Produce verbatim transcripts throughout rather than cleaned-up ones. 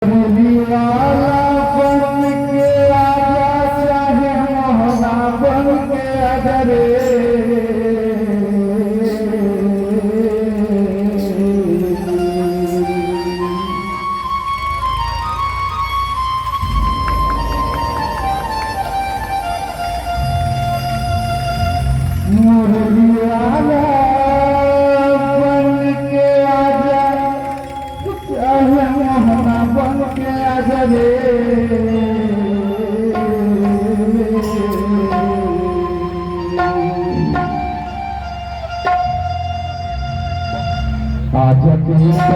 मुरली वाला बन के आजा, चाहे मोहना बन के आजा रे। मुरली वाला बन के आजा, चाहे मोहना बन के आजा रे। आजा पिया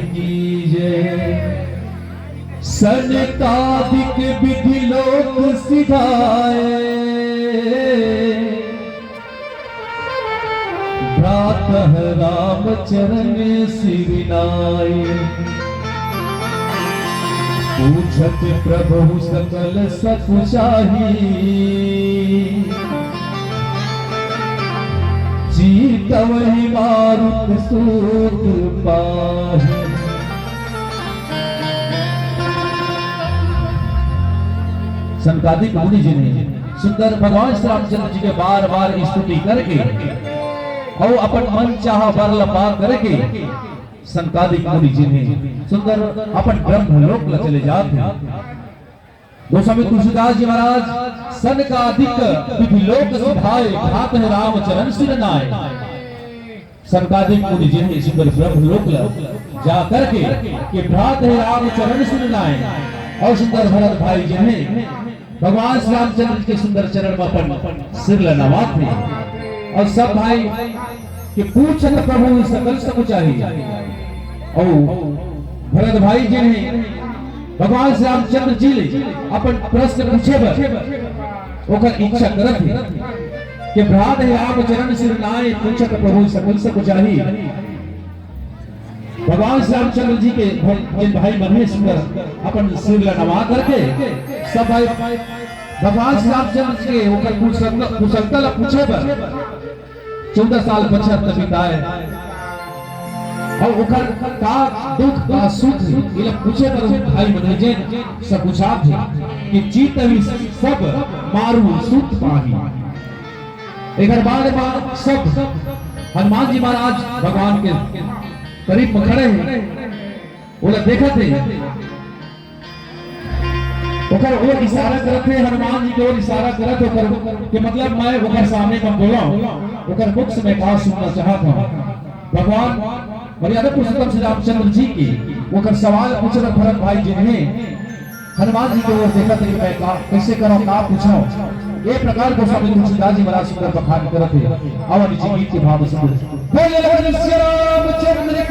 कीजे। सनकादिक विधि लोक सिधाए, भ्रातः रामचरण सिरनाए। पूछत प्रभु सकल सकुचाही, चीतवहि मारुत सूत पाही। सनकादिक मुनि जिन्हें सुंदर भगवान श्री रामचंद्र जी के बार बार स्तुति करके अउ अपन मन चाहा वर ल पा करके सनकादिक मुनि जिन्हें सुंदर अपन ब्रह्मलोक ल चले जात हे। गोस्वामी तुलसीदास जी महाराज सनकादिक विधि लोक सिधाए, भ्रातः रामचरण सिरनाए। सनकादिक मुनि जिन्हें सुंदर ब्रह्मलोक ल जा करके के भ्रातः रामचरण सिरनाए अउ सुंदर भरत भाई जिन्हें भगवान श्री रामचंद्र के सुंदर चरण म अपन सिर ल नवात हे अउ सब भाई के पूछत प्रभु सकल सकुचाही। अउ भरत भाई जिन्हें भगवान श्री रामचंद्र जी ले अपन प्रश्न पूछे बर ओकर इच्छा करत हे कि भ्रातः रामचरण सिरनाए, पूछत प्रभु सकल सकुचाही। भगवान श्री रामचंद्र जी के भ-, जिन भाई मन हे सुंदर अपन सिर ल नवा करके सब भाई भगवान श्री रामचंद्र जी के ओकर कुशलता, कुशलता ल पूछे बर चौदह साल पछत बिताए। अउ ओकर का दुख का सुख, एला पूछे बर भाई मन हे जेन सकुचात हे कि चीतवहि सब मारु सूत पाही। एकर बाद म सब हनुमान जी महाराज भगवान के करीब म खड़े हे, ओला देखत हे। ओकर ओर इशारा करत हे, हनुमान जी के ओर इशारा करत हे, ओकर के मतलब मैं ओकर सामने म बोलंव, ओकर मुख से मैं का सुनना चाहत हंव। भगवान मर्यादा पुरुषोत्तम श्री रामचंद्र जी के ओकर सवाल पूछत भरत भाई जिन्हें हनुमान जी के ओर देखत हे, मैं का, कइसे करंव, का पूछंव। ए प्रकार गोस्वामी तुलसीदास जी महाराज सुंदर बखान करत हे। अउ निजी गीत के भाव सुंदर। बोले लखन सिया रामचंद्र